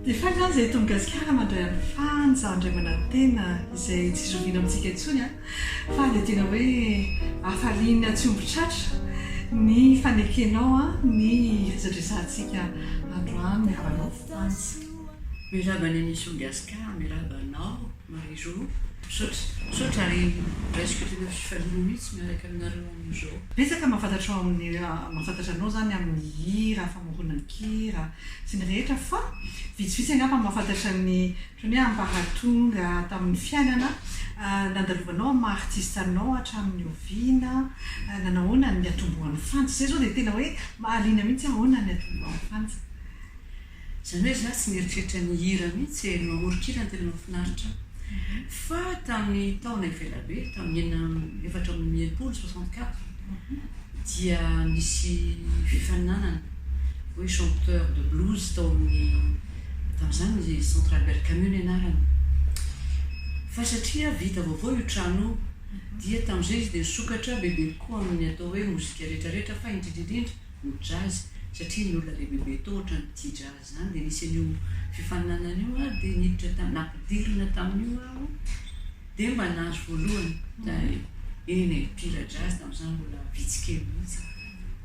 Dia faly izany izay eto Gasikara mandray an'i Fanja Andriamanantena izay tsy zoviana amintsika intsony an! Fa dia tena hoe hafaliana tsy omby tratra ny fanekenao ny hiresadresahantsika androany miarahaba anao Fanja. Miarahaba ny Emission Gascar, miarahaba anao Marie Jo. Misaotra, misaotra ary raisiko tena fifaliana mihitsy miaraka aminareo amin'izao. Betsaka mahafantatra ao amin'ny mahafantatra anao izany amin'ny hira, famoronan-kira sy ny rehetra fa vitsivitsy angamba mahafantatra ny ohatran'ny hoe ambaratonga tamin'ny fiainana nandalovanao amin'ny maha artiste anao hatramin'ny oviana, nanahoana ny niatombohan'ny Fanja. Izay izao dia tena hoe mahaliana mihitsy ahoana ny niatombohan'ny Fanja. Izany hoe za tsy nieritreritra ny hihira mihitsy e, ny mamoron-kira no tena mahafinaritra ahy. Fa tamin'ny taona efa ela be, tamin'ny enina 64 64, dia nisy fifaninanana hoe chanteur de blues tao amin'ny, tamin'izany ny Centre Albert Camus ny anarany. Fa satria vita vaovao io trano io, dia tamin'izay izy dia nisokatra bebe kokoa amin'ny atao hoe mozika rehetrarehetra fa indrindra indrindra ny jazz satria ny olona lehibebe tao ohatran'ny tia jazz izany dia nisy an'io fifaninanana io ary dia niditra tam nampidirina tamin'io aho dia mba nahazo voalohany da eny e mpihira jazz tamin'izany mbola vitsy kely mihitsy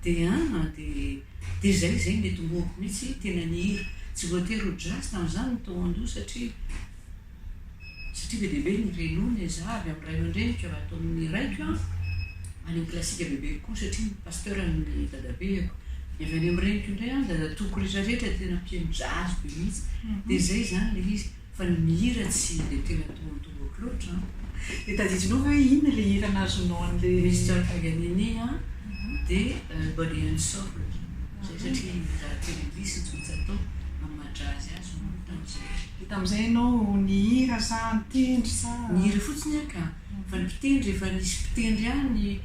dia an dia dia izay izay no nitomboako mihitsy tena nihira tsy voatery ho jazz tamin'izany ny tao an-doha satria Satria be dia be ny renoiny e, za avy amin'ny ray aman-dreniko, avy ato amin'ny raiko an, any amin'ny klasika bebe kokoa satria ny pasteur ny dadabeako, ny avy any amin'ny reniko indray an, dadatoako rehetra rehetra tena mpihaino jazz be mihitsy, dia izay izany ilay izy, fa ny mihira tsy dia tena tao an-dohako loatra an. Dia tadidinao ve hoe inona ilay hira nahazonao an'ilay. Mister Paganini an, dia Body and Soul, izay satria raha teny anglisy no tsy maintsy atao amin'ny maha jazz azy hono tamin'izay. Dia tamin'izay ianao nihira sa nitendry sa. Nihira fotsiny aho ka, fa ny mpitendry efa nisy mpitendry ihany,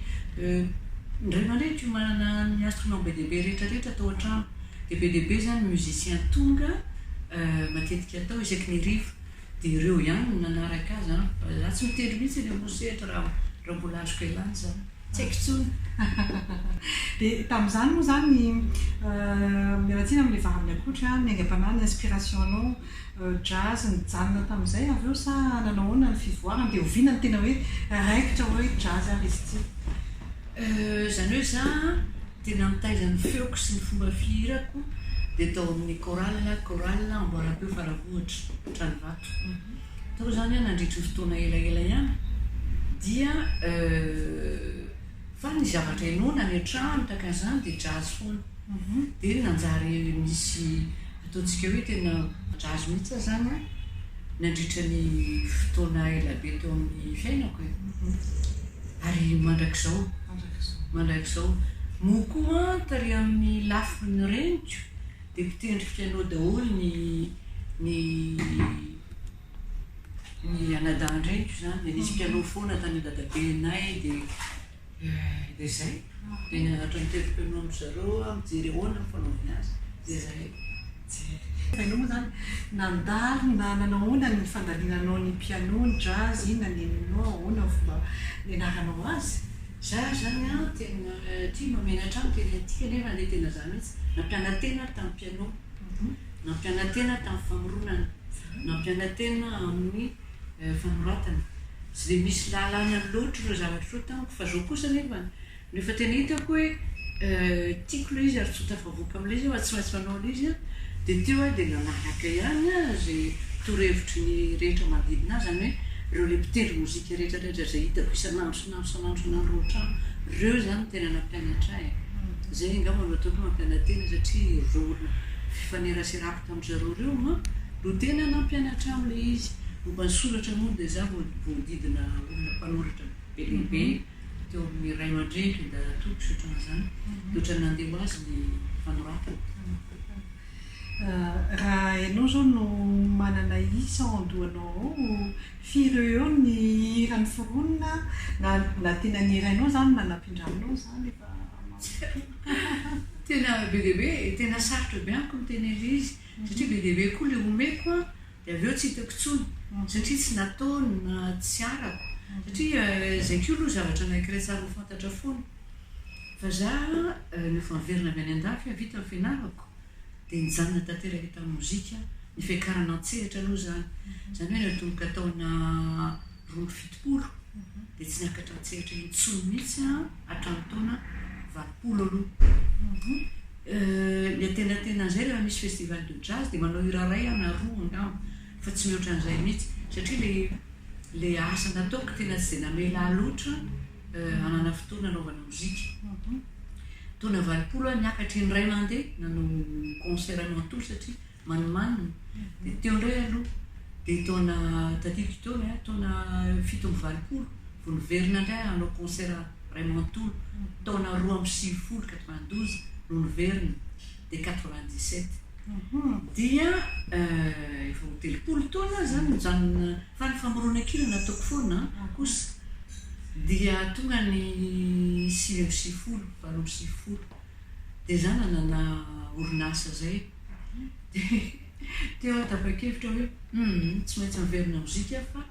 ny ray aman-dreniko manana ny instrument be dia be rehetra rehetra tao an-trano, dia be dia be izany ny musicien tonga matetika tao isaky ny hariva, dia ireo ihany no nanaraka azy an, fa za tsy mitendry mihitsy eny ambony sehatra raha raha mbola azoko ialana izany. Tsy haiko intsony. Dia tamin'izany moa izany, miala tsiny amin'ilay vary amin'ny akotry an, ny aingam-panahy, ny inspiration-nao jazz nijanona tamin'izay avy eo sa nanao ahoana ny fivoarany dia oviana no tena hoe raikitra hoe jazz ary izy ity? Izany hoe za tena nitaiza ny feoko sy ny fomba fihirako dia tao amin'ny chorale, chorale Amboarampeo Faravohitra, Tranovato. Tao izany aho nandritry ny fotoana elaela ihany dia fa ny zavatra henoina any an-trano tahaka an'izany dia jazz foana. Dia nanjary nisy ataontsika hoe tena jazz mihitsy aho izany an, nandritra ny fotoana elabe teo amin'ny fiainako e. Ary mandrakizao, mandrakizao. Moa koa an, tary amin'ny lafiny reniko dia mpitendry piano daholo ny ny ny anadahin-dreniko izany dia nisy piano foana tany an-dadabenay dia dia izay. Dia nianatra nitendry piano amin-dry zareo aho, mijery ahoana ny fanaovany azy, dia izay. Fa ianao moa izany nandalo na nanao ahoana ny fandalinanao ny piano, ny jazz, inona ny henonao, ahoana ny fomba nianaranao azy? Za zany an tena tia mamenatra ahy miteny an'ity kanefa anie tena za mihitsy nampiana-tena aho tamin'ny piano, nampiana-tena aho tamin'ny famoronana, nampiana-tena amin'ny fanoratana. Tsy dia misy lalàna loatra ireo zavatra ireo tamiko fa zao kosa anefa no efa tena hitako hoe tiako ilay izy ary tsy ho tafavoaka amin'ilay izy aho fa tsy maintsy manao an'ilay izy aho dia teo aho dia nanaraka ihany izay torohevitry ny rehetra manodidina ahy, izany hoe ireo ilay mpitendry mozika rehetra rehetra izay hitako isan'andro isan'andro isan'andro isan'andro ao an-trano, ireo izany no tena nampianatra ahy e! Izay angamba no ataoko hoe mampiana-tena satria ireo olona fifaneraserako tamin-dry zareo ireo an no tena nampianatra ahy amin'ilay izy. Momba ny soratra moa dia izaho voahodidina olona mpanoratra be dia be teo amin'ny ray aman-dreniko, ny dadatoako sy ohatran'izany, dia ohatran'ny nandeha ho azy ny fanoratana. Raha ianao izao no manana isa ao an-dohanao ao, firy eo eo ny hira noforonina na na tena nihirainao izany na nampindraminao izany efa Tena be dia be e, tena sarotra be amiko miteny an'ilay izy satria be dia be koa ilay omeko an, dia avy eo tsy hitako intsony satria tsy nataony na tsy arako satria izay koa aloha zavatra anankiray tsara ho fantatra foana fa za rehefa niverina avy any an-dafy aho vita ny fianarako dia nijanona tanteraka tamin'ny mozika aho. Ny fiakarana an-tsehatra aloha izany. Izany hoe natomboka taona 72 dia tsy niakatra an-tsehatra intsony mihitsy aho hatramin'ny taona 80 aloha. Ny antenatenan'izay rehefa misy festival de jazz dia manao hira iray aho na roa angamba fa tsy mihoatra an'izay mihitsy satria ilay ilay asa nataoko tena tsy dia namela ahy loatra hanana fotoana hanaovana mozika. Taona 80 aho niakatra indray mandeha nanao concert manontolo satria manimanina dia teo indray aloha dia taona tadidiko teo ny ahy taona 87 vao niverina indray aho hanao concert iray manontolo taona 92 92 no niverina dia 97 dia efa ho 30 taona aho izany nijanona fa ny famoronan-kira nataoko foana kosa dia tonga ny 99 98 dia izaho nanana orinasa izay Dia teo aho tapa-kevitra hoe humm tsy maintsy miverina mozika aho fa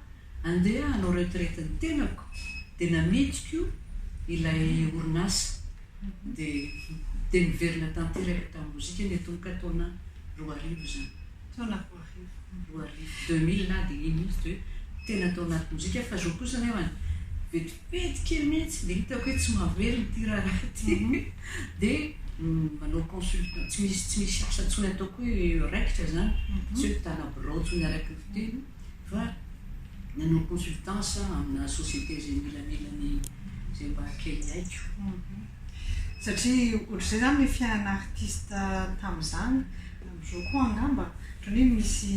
andeha hanao retraite ny tenako dia namidiko ilay orinasa dia dia niverina tanteraka tamin'ny mozika niatomboka taona 2000 izany. Taona 2000. 2000, 2000 aho dia iny mihitsy dia hoe tena tao anaty mozika fa zao kosa anefa vetivety kely mihitsy dia hitako hoe tsy mahavelona ity raharaha ity dia manao consultant tsy misy tsy misy asa intsony ataoko hoe raikitra izany tsy hoe mpitana birao intsony araka ny fiteny fa nanao consultance amina société izay milamila ny izay mba kely haiko. Satria ohatr'izay izany ilay fiainana artiste tamin'izany, amin'izao koa angamba, ohatran'ny hoe misy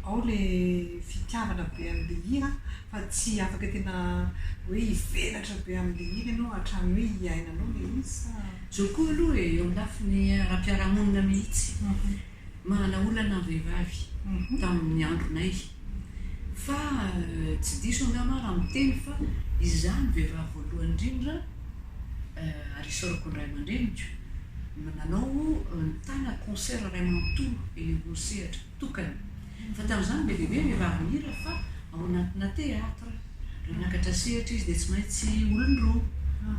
ao ilay fitiavana be an'ilay hira fa tsy afaka tena hoe hivelatra be amin'ilay hira ianao hatramin'ny hoe hiainanao ilay izy sa? Izao koa aloha e, eo amin'ny lafiny ara-piarahamonina mihitsy, manana olana ny vehivavy tamin'ny andronay. Fa tsy diso angamba aho raha miteny fa izaho no vehivavy voalohany indrindra, ary isaorako ny ray aman-dreniko, nanao nitana concert iray manontolo eny ambony sehatra, tokana. Fa tamin'izany be dia be ny vehivavy nihira fa ao anatina théâtre. Raha miakatra sehatra izy dia tsy maintsy olon-droa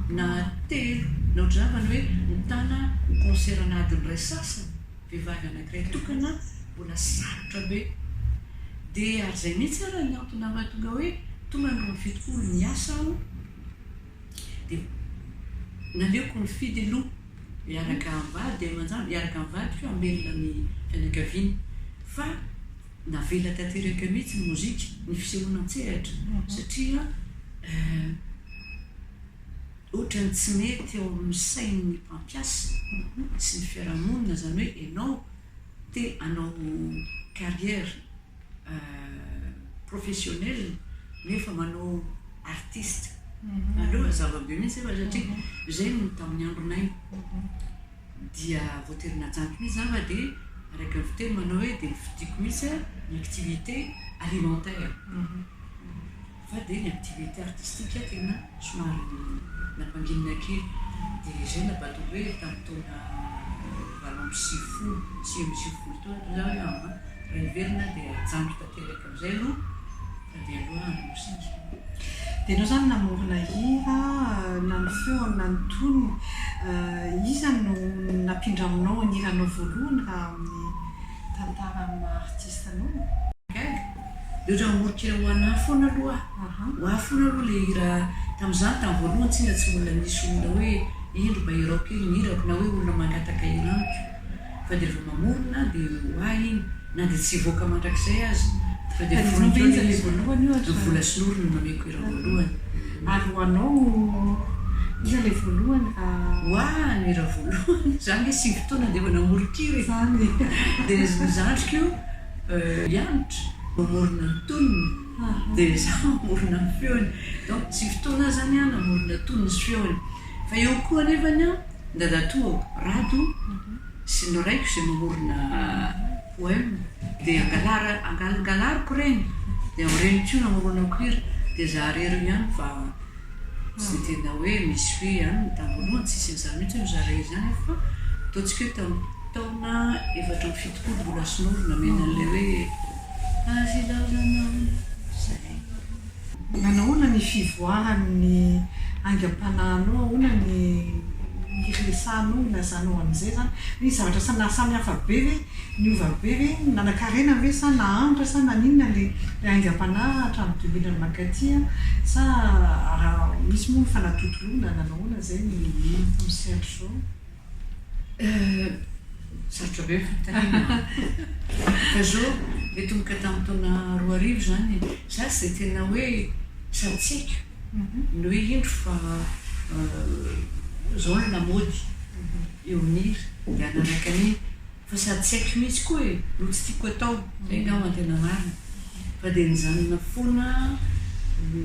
na telo na ohatr'izany fa ny hoe mitana concert an'adiny iray sasany. Vehivavy anankiray tokana mbola sarotra be. Dia ary izay mihitsy ara ny antony nahatonga hoe tonga ny 72 niasa aho dia naleoko nifidy aloha hiaraka amin'ny vady aman-janako, hiaraka amin'ny vadiko hamelona ny fianakaviana fa navela tanteraka mihitsy ny mozika, ny fisehoana an-tsehatra satria Ohatran'ny tsy mety eo amin'ny sain'ny mpampiasa sy ny fiarahamonina izany hoe ianao te hanao carrière professionnelle nefa manao artiste. Aleo hazava be mihitsy efa satria izay no tamin'ny andronay. Dia voatery najanoko mihitsy izany fa dia araka ny fiteny manao hoe dia nofidiko mihitsy ny activité alimentaire. Fa dia ny activité artistique tena somary nampanginina kely. Dia izay nabatongo hoe tamin'ny taona 98, 99 teo aho zany hoe aa raha hiverina dia ajanoko tanteraka amin'izay aloha fa dia aleo aho hanao mozika. Dia ianao izany namorona hira na ny feony na ny tonony. Iza no nampindraminao ny hiranao voalohany raha amin'ny tantara amin'ny maha artiste anao? Gaga? Dia ohatran'ny mamoron-kira ho anà foana aloha aho. Ho ahy foana aloha ilay hira tamin'izany, tamin'ny voalohany tsinona tsy mbola nisy olona hoe indro mba hirao kely ny hirako na hoe olona mangataka hira amiko. Fa dia rehefa mamorona aho dia ho ahy iny, na dia tsy hivoaka mandrakizay aza. Fa dia Tadidinao ve foroniko iza ilay ilay izy. voalohany ohatra? Ny Vola sy Noro no nomeko hira voalohany. Ary ho anao, iza ilay voalohany raha. Ho ahy ny hira voalohany, izaho ange sivy taona dia efa namoron-kira e! Izany e! Dia ny zandriko Hanitra mamorona ny tonony dia izaho mamorona ny feony. Donc sivy taona aho izany an namorona tonony sy feony. Fa eo koa anefany an ny dadatoako Rado sy ny raiko izay mamorona poème dia angalara angalariko ireny dia amin'ireny koa namoronako hira dia izaho irery ihany fa tsy dia tena hoe misy hoe an tamin'ny voalohany tsisy an'izany mihitsy hoe mizara izany aho fa ataontsika hoe tamin'ny taona 74 mbola sinoa namena an'ilay hoe azy ilaozanao izay. Nanahoana ny fivoaran'ny aingam-panahinao? Ahoana ny hiresahanao, hilazanao an'izay izany? Nisy zavatra sa nahasamihafa be ve, niova be ve, nanankarena ve sa nahantra sa naninona ilay aingam-panahy hatramin'ny 2000 mankaty sa raha misy moa ny fanatontoloana nanao ahoana izay ny amin'ny sehatra izao? Sarotra be ny fanontaniana an! Fa izao, nitomboka tamin'ny taona 2000 izany, izaho tsy dia tena hoe sady tsy haiko ny hoe indro fa izao ny lamaody eo amin'ny hira dia hanaraka an'iny. Fa sady tsy haiko mihitsy koa e, no tsy tiako atao, zay angamba no tena marina. Fa dia nijanona foana ny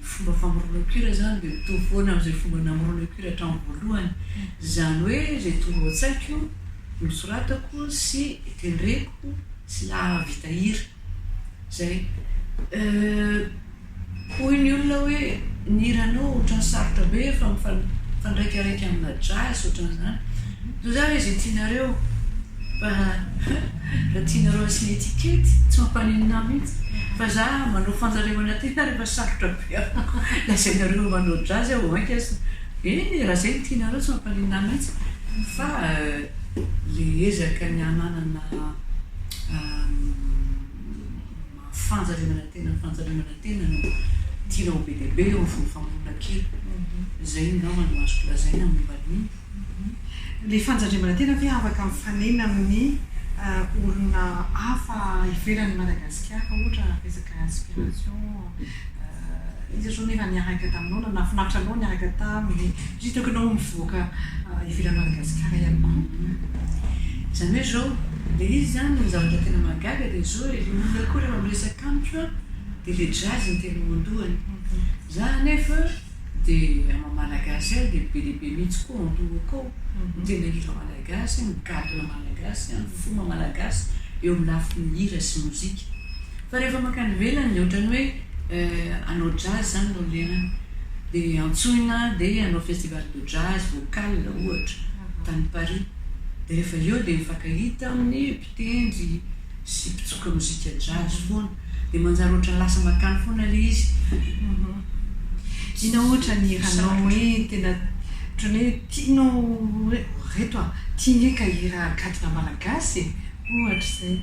fomba famoronako hira zany dia mitovy foana amin'izay fomba namoronako hira hatramin'ny voalohany. Izany hoe izay tonga ao an-tsaiko no soratako sy tendreko sy lahavita hira. Zay. Hoy ny olona hoe ny hiranao ohatran'ny sarotra be fa mifandraikaraika amina jazz ohatran'izany. Toa za hoe izay tianareo fa raha tianareo asiana étiquette tsy mampaninona ahy mihitsy fa za manao fanjarevana tena rehefa sarotra be amiko lazainareo manao jazz aho vao mainka aza eny e raha izay no tianareo tsy mampaninona ahy mihitsy fa le ezaka ny hananana Fanjarimana tena fanjarimana tena no tiana ho be dia be eo amin'ny fomba famoronana-kira. Izay angamba no azoko lazaina momba an'iny. Ilay fanjarimana tena ve afaka mifanena amin'ny olona hafa ivelan'i Madagasikara ohatra resaka inspiration iza zao nefa niaraka taminao na nahafinaritra anao niaraka taminy satria hitako ianao mivoaka ivelan'i Madagasikara ihany koa. Izany hoe izao, ilay izy izany ny zavatra tena mahagaga dia izao e, ilay olona koa rehefa miresaka amiko an, dia ilay jazz no tena ao an-dohany. Za anefa dia amin'ny maha malagasy ahy dia be dia be mihitsy koa ao an-dohako ao ny tena hira malagasy, ny gadona malagasy, ny fomba malagasy eo amin'ny lafiny hira sy mozika. Fa rehefa mankany ivelany dia ohatran'ny hoe hanao jazz izany no alehany. Dia antsoina dia hanao festival de jazz vocal ohatra tany Paris. Dia rehefa eo dia mifankahita amin'ny mpitendry sy mpitsoka mozika jazz foana. Dia manjary ohatran'ny lasa mankany foana ilay izy. Inona ohatra ny hiranao hoe tena ohatran'ny hoe tianao hoe reto a, ty nge ka hira gadona malagasy e! Ohatra izay.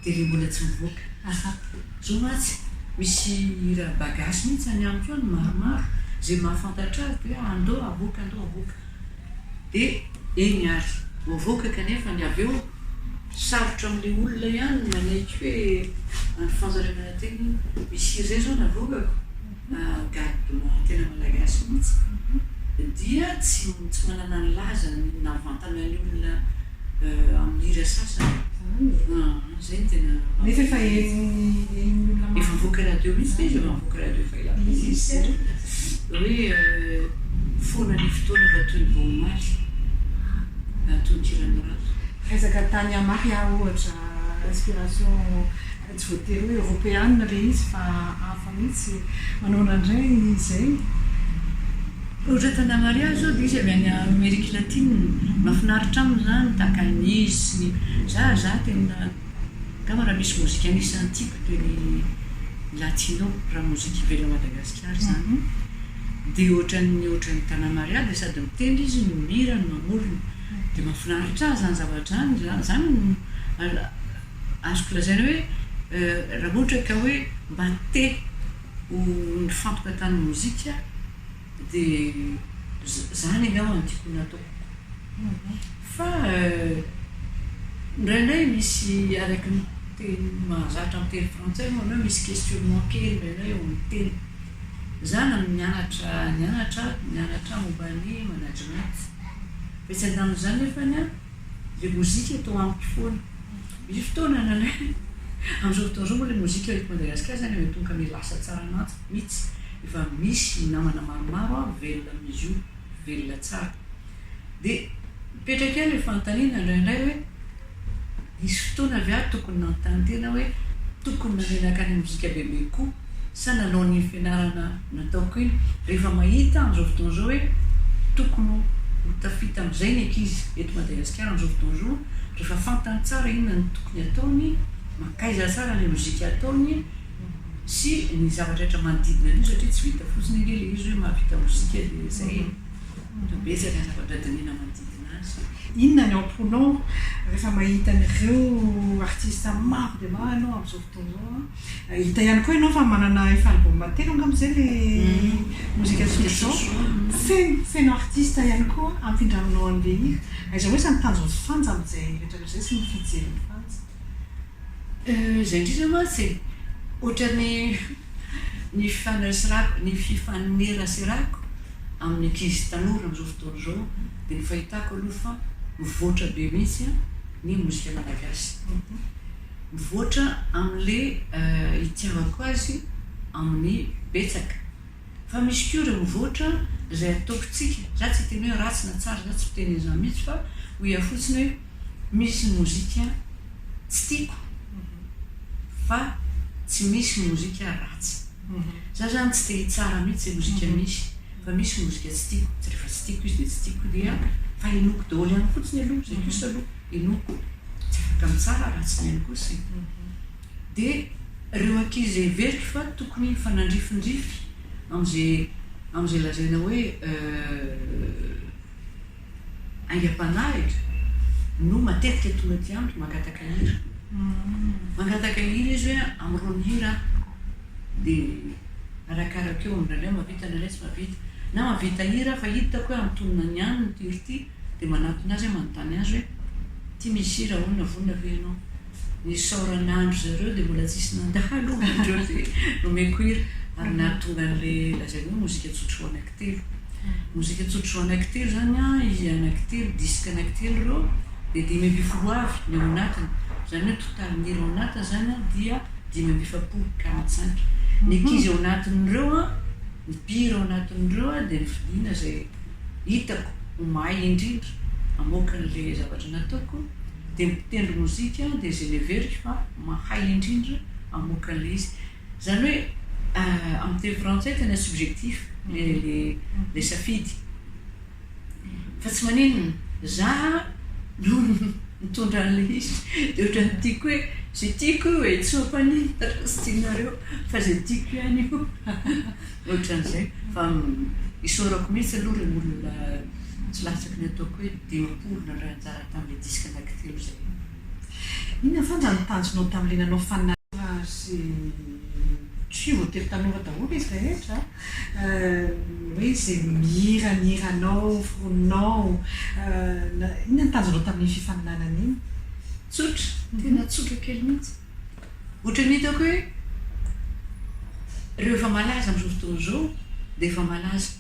Dia ilay mbola tsy mivoaka. Zao mantsy, misy hira bagasy mihitsy any amiko any maromaro, izay mahafantatra azy dia hoe andao avoaka, andao avoaka. Dia eny ary, ho avoaka kanefa ny avy eo sarotra amin'ilay olona ihany ny manaiky hoe andro fanjarana tena iny. Misy hira izay izao navoakako, gadona tena malagasy mihitsy, dia tsy tsy manana ny lazany nahavantana ny olona amin'ny hira sasany. Izay no tena Nefa efa henon'ny olona maro. Efa mivoaka radio mihitsy ilay izy, efa mivoaka radio efa ela be ilay izy. Hoe foana ny fotoana fa toy ny vao omaly. Tononkiran'i Rato. Resaka tany Amary aho ohatra, inspiration Tsy voatery hoe eoropeanina ilay izy fa hafa mihitsy. Manahoana indray izay? Ohatra Tana Maria zao dia izy avy any Amerique Latine. Mahafinaritra aminy izany tahaka an'izy sy ny za za tena angamba raha misy mozika anisan'ny tiako dia ny latino raha mozika ivelan'i Madagasikara izany. Dia ohatran'ny ohatran'ny Tana Maria dia sady mitendry izy no mihira no mamorona. Dia mahafinaritra ahy izany zavatra izany. Izany no Azoko lazaina hoe raha ohatra ka hoe mba te ho nifantoka tamin'ny mozika dia izany angamba no tiako nataoko. Fa indraindray misy araka ny teny mahazatra amin'ny teny frantsay moa hoe misy questionnement kely indraindray eo amin'ny tena. Za na nianatra nianatra nianatra momba ny management. Fa etsy andanin'izany nefany an, Ilay mozika eto amiko foana. Misy fotoana indraindray, amin'izao fotoana izao moa ilay mozika eto Madagasikara izany efa tonga miha lasa tsara anaty mihitsy. Efa misy namana maromaro aho velona amin'izy io, velona tsara. Dia mipetraka ihany ilay fanontaniana indraindray hoe, nisy fotoana ve aho tokony nanontany tena hoe tokony nandeha nankany amin'ny mozika bebe kokoa sa nanao an'iny fianarana nataoko iny rehefa mahita amin'izao fotoana izao hoe tokony ho tafita amin'izay ny ankizy eto Madagasikara amin'izao fotoana izao rehefa fantany tsara inona no tokony ataony, mankaiza tsara ilay mozika ataony sy ny zavatra rehetra manodidina an'io satria tsy vita fotsiny ange ilay izy hoe mahavita mozika dia izay e. Fa betsaka ny zavatra dinihina manodidina azy. Inona ny ao am-ponao rehefa mahita an'ireo artista maro dia maro ianao amin'izao fotoana izao an? Hita ihany koa ianao fa manana efa album telo angamba izay ilay mozika tsotra izao. Feno, feno artista ihany koa ampindraminao an'ilay hira. Aiza ho aiza ny tanjon'i Fanja amin'izay rehetra rehetra izay sy ny fijerin'i Fanja? Izay indrindra mantsy e! Ohatran'ny ny fifaneraserako, ny fifaneraserako amin'ny ankizy tanora amin'izao fotoana izao dia ny fahitako aloha fa mivoatra be mihitsy ny mozika malagasy. Mivoatra amin'le itiavako azy amin'ny betsaka. Fa misy koa ireo mivoatra izay ataoko tsika, za tsy hiteny hoe ratsy na tsara, za tsy miteny an'izany mihitsy fa hoy aho fotsiny hoe misy ny mozika tsy tiako fa tsy misy mozika ratsy. Za zany tsy te hitsara mihitsy izay mozika misy fa misy mozika tsy tiako, tsy rehefa tsy tiako izy dia tsy tiako dia fa henoiko daholo ihany fotsiny aloha, izay kosa aloha henoiko, tsy afaka mitsara ratsy ny any kosa e. Dia ireo ankizy heveriko fa tokony hifanandrifindrify amin'izay amin'izay lazaina hoe aingam-panahiko no matetika tonga aty amiko mangataka hira. Mangataka hira izy hoe amorony hira aho. Dia arakaraka eo, indraindray mahavita indraindray tsy mahavita. Na mahavita hira aho fa hitako hoe antonona ny any ity hira ity dia manatona azy aho manontany azy hoe ity misy hira ahoana vonona ve ianao? Nisaorana an-dry zareo dia mbola tsisy nandalo indreo dia nomeko hira ary nahatonga an'ilay lazaina hoe mozika tsotra ho anankitelo. Mozika tsotra ho anankitelo izany an, izy anankitelo, disque anankitelo ireo dia 15 avy ny ao anatiny. Izany hoe totalin'ny hira ao anatiny izany an dia 45, 45. Ny ankizy ao anatin'ireo an, ny mpihira ao anatin'ireo an dia nifidina izay hitako ho mahay indrindra hamoaka an'ilay zavatra nataoko. dia mpitendry mozika dia izay neveriko fa mahay indrindra hamoaka an'ilay izy. Izany hoe amin'ny teny frantsay tena subjectif ilay ilay safidy. Fa tsy maninona, za no nitondra an'ilay izy dia ohatran'ny tiako hoe izay tiako io e, tsy mampaninona raha tsy tianareo fa izay tiako ihany io. Ohatran'izay. Fa isaorako mihitsy aloha ireo olona tsy latsaky ny ataoko hoe 50 nandray anjara tamin'ilay disque anankitelo izay. Inona Fanja no tanjonao tamin'ilay nanao fananara sy tsy voatery tanora daholo izy rehetra hoe izay mihira ny hiranao, foroninao, inona no tanjonao tamin'iny fifaninanana iny? Tsotra, tena tsotra kely mihitsy. Ohatran'ny hitako hoe ireo efa malaza amin'izao fotoana izao dia efa malaza.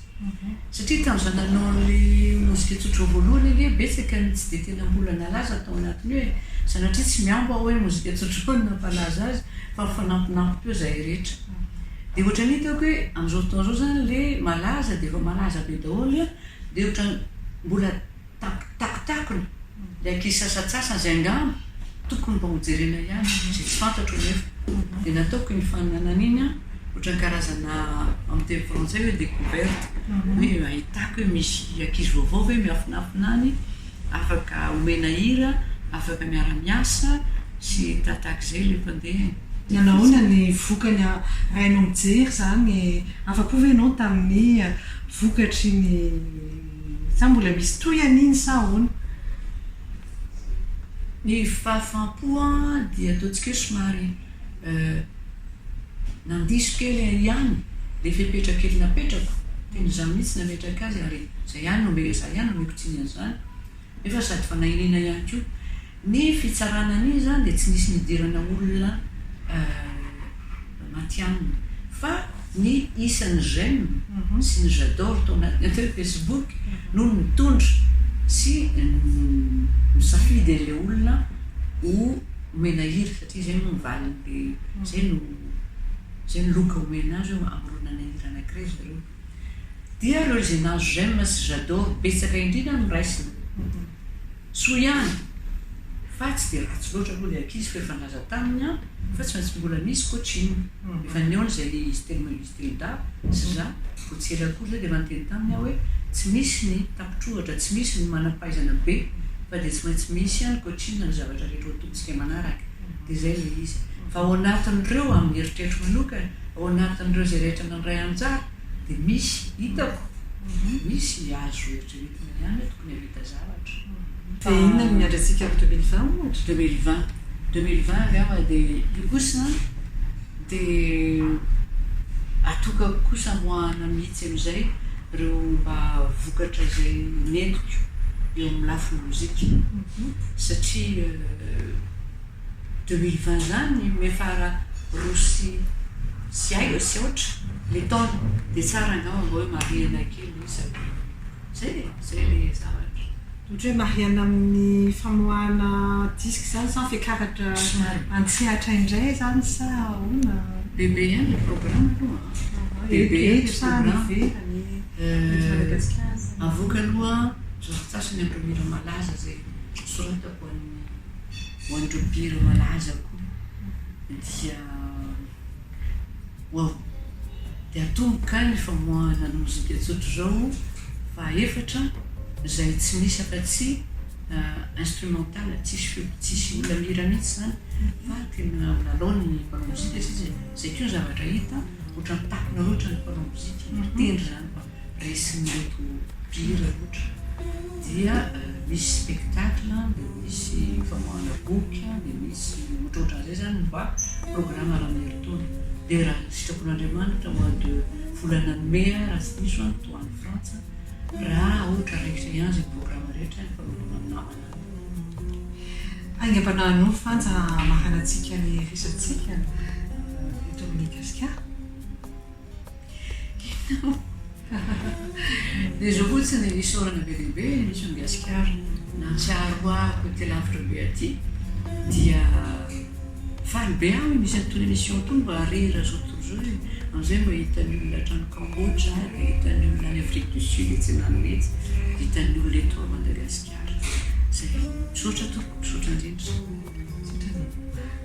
Satria tamin'izaho nanao an'ilay mozika tsotra voalohany ange betsaka ny tsy dia tena mbola nalaza tao anatin'io e. Sanatria tsy mihambo aho hoe mozika tsotra no nampalaza azy fa nifanampinampy teo izahay rehetra. Dia ohatran'ny hitako hoe amin'izao fotoana izao izany ilay malaza dia efa malaza be daholo dia ohatran'ny mbola Takotakona ilay ankizy sasantsasany izay angamba tokony mba hojerena ihany, izay tsy fantatro anefa. Dia nataoko iny faninanana iny an, ohatran'ny karazana amin'ny teny frantsay hoe découverte, hoe ahitako hoe misy ankizy vaovao ve miafinafina any, afaka omena hira, afaka miara-miasa sy tahatahak'izay ilay fandehany. Nanao ahoana ny vokany raha ianao mijery izany, afa-po ve ianao tamin'ny vokatry ny. Sa mbola misy tohiny iny sa ahoana? Ny fahafaham-po dia ataontsika hoe somary nandiso kely ihany ilay fepetra kely napetrako, tena izaho mihitsy nametraka azy ary izay ihany no izaho ihany no omeko tsiny an'izany, nefa sady fanahiniana ihany koa. Ny fitsarana an'iny izany dia tsy nisy nidirana olona matihanina fa ny isan'ny j'aime sy ny j'adore tao anatin'ny atao hoe Facebook no nitondra sy nisafidy an'ilay olona ho omena hira satria izay moa ny valin'ilay izay no izay no loka omena azy hoe hamoronana hira anankiray zareo. Dia ireo izay nahazo j'aime sy j'adore betsaka indrindra no raisina. Soa ihany fa tsy dia ratsy loatra aloha ilay ankizy fa efa nilaza taminy aho fa tsy maintsy mbola misy coaching. Efa nihaona izay izy telo izy telo dahy sy za vao tsy ela akory izay dia efa niteny taminy aho hoe tsy misy ny tapitr'ohatra, tsy misy ny manam-pahaizana be fa dia tsy maintsy misy ihany coaching ny zavatra rehetra ho ataontsika manaraka. Dia izay ilay izy. Fa ao anatin'ireo, amin'ny eritreritro manokana, ao anatin'ireo izay rehetra nandray anjara dia misy hitako. Misy azo eritreretina ihany hoe tokony hahavita zavatra. Dia inona no miandry antsika amin'ny 2020 ohatra? 2020, 2020 angamba dia io kosa dia atokako kosa amoahana mihitsy amin'izay ireo mba vokatra izay nentiko eo amin'ny lafiny mozika satria 2020 izany miafara roa sy sy ay sy aotra le taona dia tsara angamba mba hoe marihana kely ny isako. Zay e, zay le zavatra. Ohatra hoe marihana amin'ny famoahana disque izany sa fiakaratra an-tsehatra indray izany sa ahoana? Bebe ihany le programme aloha an. Bebe ihany le programme. Avoaka aloha sasantsasany amin'ireo hira malaza izay soratako ho an'ny ho an'ireo mpihira malaza koa dia ho dia atomboka ny famoahana ny mozika tsotra izao fahaefatra izay tsy misy afa-tsy instrumental, tsisy feo, tsisy olona mihira mihitsy izany fa tena milalao ny mpanao mozika sisa e, izay koa ny zavatra hita ohatran'ny takona loatra ny mpanao mozika, ny mpitendry izany fa resin'ireto mpihira loatra dia misy spectacle dia misy famoahana boky dia misy ohatrohatran'izay izany mba programme raha amin'ny herintaona dia raha sitrapon'Andriamanitra mois de volana mai raha tsy diso aho toa any Frantsa raha ohatra raikitra ihany izay programme rehetra ny fanaovana ny namana any. Haingam-panahy anao Frantsa hamaranantsika ny resatsika eto amin'ny Gasikara. Inona moa? Dia izao fotsiny, isaorana be dia be ny Mission Gasikara nahatsiaro ahy aty lavitra be aty dia faly be aho hoe misy an'itony émission itony mba re eran'izao tontolo izao e, amin'izay mba hitan'ny olona hatrany Cambodge, dia hitan'ny olona any Afrique du Sud etsy andaniny etsy, dia hitan'ny olona eto Madagasikara. Izay. Misaotra tompoko, misaotra indrindra.